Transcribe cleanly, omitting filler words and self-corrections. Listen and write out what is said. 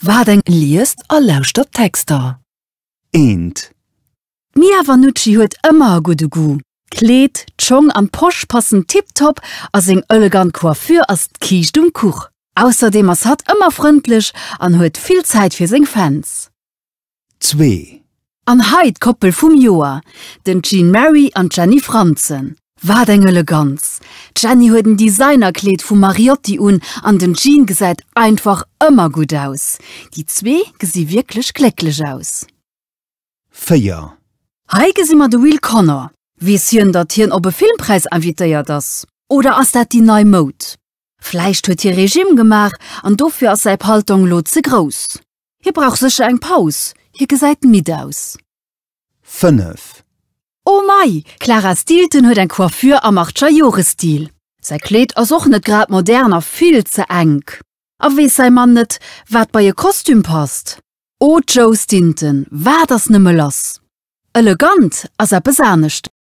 Wat eng. Liest a lauschtert d'Texter. Eent. D'Mia Vannucci huet ëmmer e gudde Goût. D'Kleed, d'Schong an d'Posch passen tiptop a seng elegant Coiffure ass d'Kiischt um Kuch. Ausserdeem ass hatt ëmmer frëndlech an huet vill Zäit fir seng Fans. Zwee. An hei d'Koppel vum Joer, den Jean Mary an d'Jenny Franzen. Wat eng Eleganz! D'Jenny huet en Designerkleed vu Mariotti un an den Jean gesäit einfach ëmmer gutt aus. Déi zwee gesi wierklech glécklech aus. 4. Hei gesi mer de Will Connor. Weess hien, datt hien op e Filmpräis invitéiert ass? Oder ass dat déi nei Moud? Vläicht huet hie Regime gemaach an dofir ass säi Paltong lo ze grouss. Hie brauch sécher eng Paus, hie gesäit midd aus. 5. Oh mei, d'Clara Stilton huet eng Coiffure am Achtgerjore-Stil. Säi Kleed ass och net grad modern a vill ze enk. A weess säi Mann net, wat bei e Kostüm passt? Oh Joe Stinton, wat ass nëmme lass? Elegant ass eppes aneschters.